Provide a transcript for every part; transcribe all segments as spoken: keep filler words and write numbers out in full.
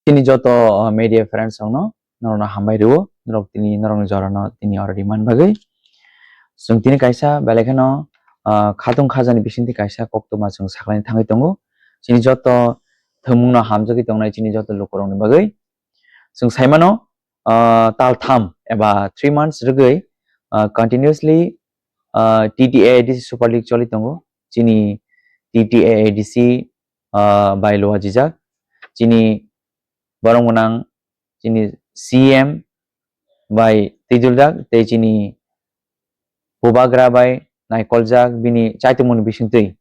Chini joto, uh, media friends rokno norokno hambai rwo, norok tini norokni jorano tini oro rimani bagwi. Chwng tini kaisa belai kheno, uh, khatung khajani bisingtwi kaisa koktwma chwng saklaina thangwi tongo. Chini joto thwngmungno hamjagwi tongnai chini joto lukurokni bagwi. Chwng saimano, uh, tal tham eba three months rwgwi, uh, continuously, uh, T T A A D C Super League choli tongo. Chini T T A A D C, uh, bai luajijak. Chini borok gwnang chini C M bai twijuljak tei chini bubagra bai naikoljak bini chaitumungni bisingtwi.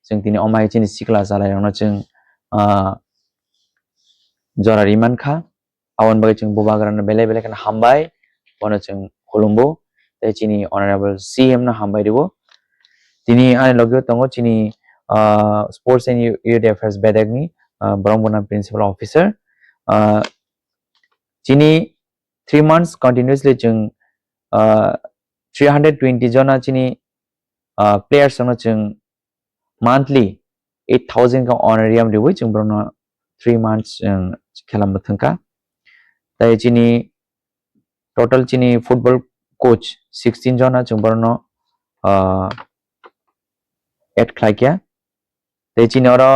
Chwng tini omai chini sikla chalairokno chwng, ah, jora ri mankha. Aboni bagwi chwng bubagrano belai belai kheno hambai, bono chwng khulumbo. Tei chini honorable C M no hambai rwo. Tini ani logio tongo chini, ah, Sports and Youth Affairs bedekni, ah, borok bono principal officer. Ah, chini three months continuously chwng, ah, three hundred twenty jona chini, ah, players rokno chwng monthly eight thousand ka honorarium riwi chwng borokno three months, um, khela mwthangkha. Tai chini total chini football coach sixteen jona chwng borokno, ah, add khlaikha. Tai chini oro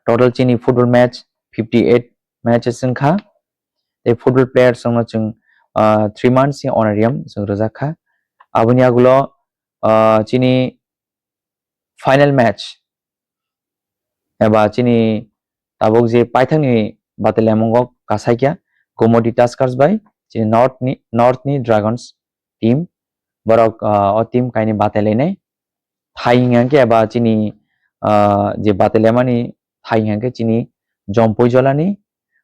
total chini football match fifty eight matches wngkha. Tai football players rokno chwng, ah, three months ni honorarium chwng rwjakha. Aboni agulo, ah, chini final match eba chini tabuk je paithakni batelemungo kasaikya Gomoti Tuskers bai chini North ni, North ni Dragons team. Borok, ah, o team kaini batelainai. Thai hingkha khe eba chini, ah, je batelemani thai hingkha khe chini Jompujolani,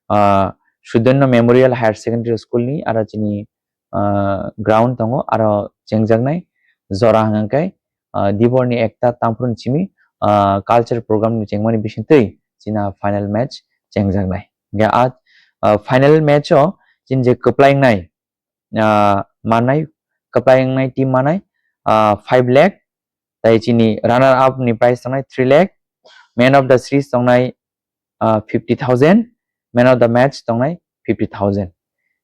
ah, Sudonno Memorial Higher Secondary School ni aro chini, ah, ground tongo, aro chengjaknai jora hingkha khe, ah, Diborni ekta tamphru ni simi, ah, culture program ni chengmani bisingtwi china final match chengjaknai. Hingkhe a, ah, final match o chini je kwplai wngnai, ah, manai, kwplai wngnai team manai, ah, five lakh, tai chini runner up ni prize tongnai three lakh, man of the series tongnai, ah, fifty thousand, man of the match tongnai fifty thousand.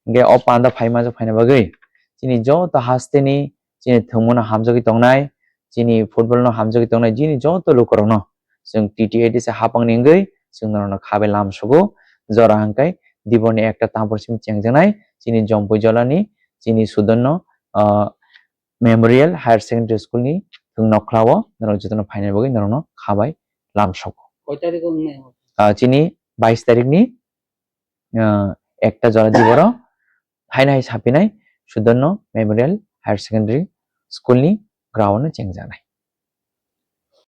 Hingkhe o panda phaima jok phaina bagwi chini joto hasteni chini thwngmano hamjagwi tongnai, chini football no hamjagwi tongnai, chini joto lukurokno chwng T T A D C hapangni wngwi chwng norokno khabai lam sugo. Jora hingkhe Diborni ekta tamphru simi chengjaknai chini Jompui Jolani chini Sudonno, ah, Memorial Higher Secondary School ni thwng nokhlao norok jotono phaina bagwi norokno khabai lam sugo. Koi tarikh o wngnai? Ah, chini bais tarikh ni, ah, ekta jora Diboro haino hai sapinai Sudonno Memorial Higher Secondary School ni ground o chengjaknai.